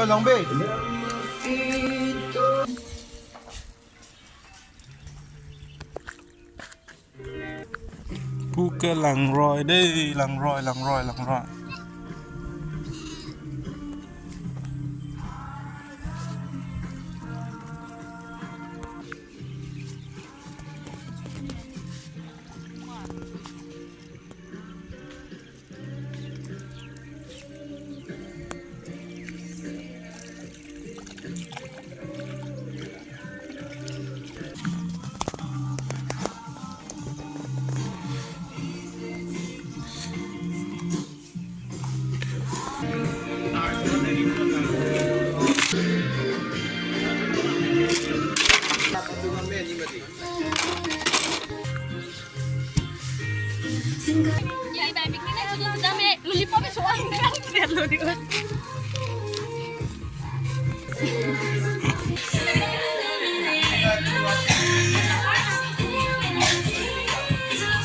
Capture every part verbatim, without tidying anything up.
Long be. Pu ke langroi dei, langroi, langroi, langroi.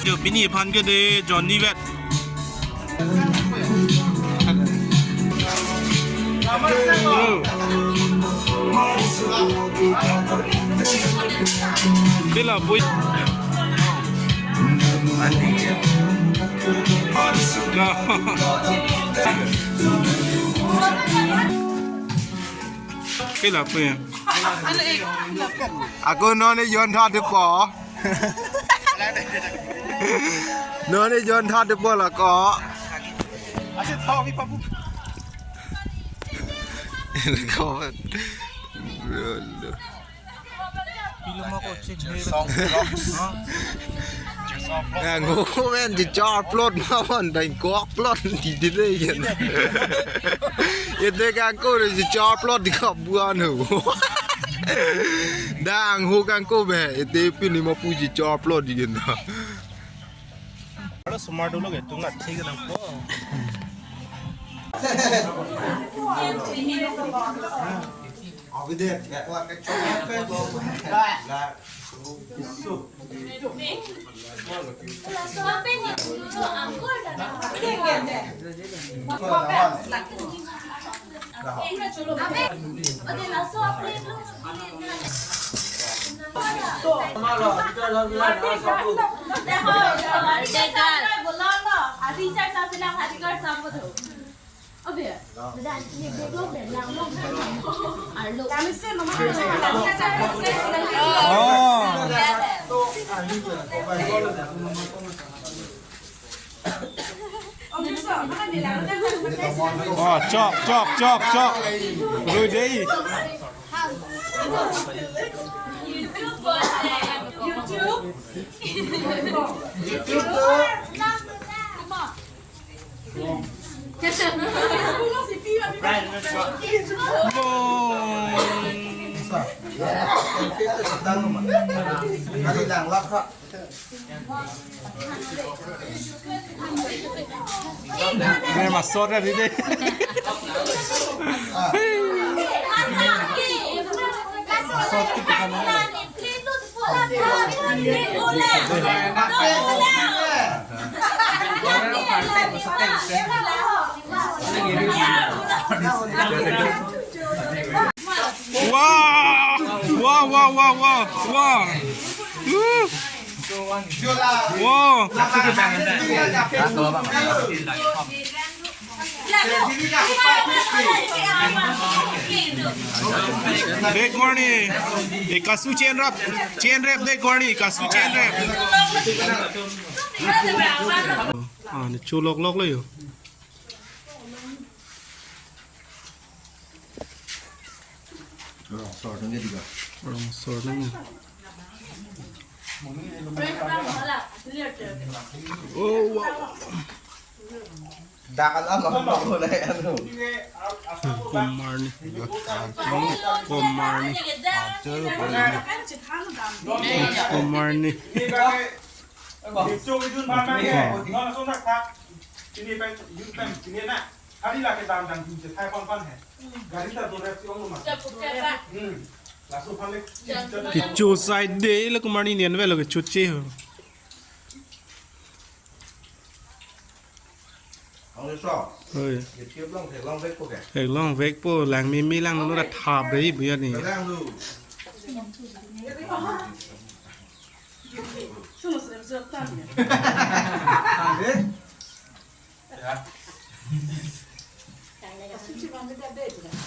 Yo, pini aphan ke dei Johnny vet. Pila pui. Pila pui. Ako non ne yon tha de po. Non ne yon tha de po la ko. Ko. Nang ko men di char plot ma wan dang kok plot di di de yen. Ete ka ko di char plot di kap buan ho. Dang ho kang ko be, ete pini ma puji char plot di yen. Ada semar dulu gitu, nggak sih kenapa? Oh. Oh, chok, chok, chok, chok. Rui dei. Ini masuk dari dei. Wah, wah, wah, wah, wah, wah. Wah. Dek warni. Eh, kasu chain rap. Chain rap dek warni. Kasu chain rap. Ah, ne cholok lok lo yo. Rong sor nang dia. Rong sor nang. Oh, wow. Dakal ama ko na ano. Komarni. Komarni. Komarni. Kecho side dei le komarni nian velo kecho che ho. Oi. Theklongvekpo, langmeme lang lo ra thap dei buya ni.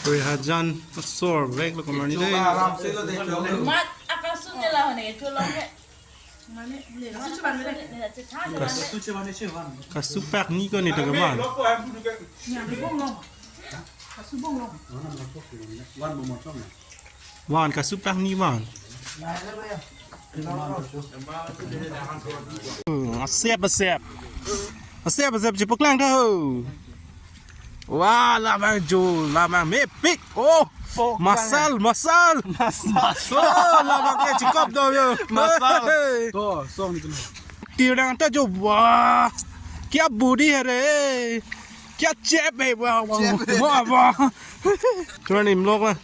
Oi, hajan sorveklo komarni dei. Mat akasun nila hone, tholong ke. Kasu-, kasupak ni ko ni to ke man. Wan, kasupak ni wan. Hmm, asep, asep. Asep, asep, chepaklang ta ho. Wah, labang jo, labang mepik. Oh, masal, masal. Masal. Oh, labang ke chikop do yo. Masal. Hey. To, song ni tu. Tirang ta jo, wah. Kya body hai re. Kya chep hai, wah, wah. Chep hai. Wah, wah. Turn him lock lah.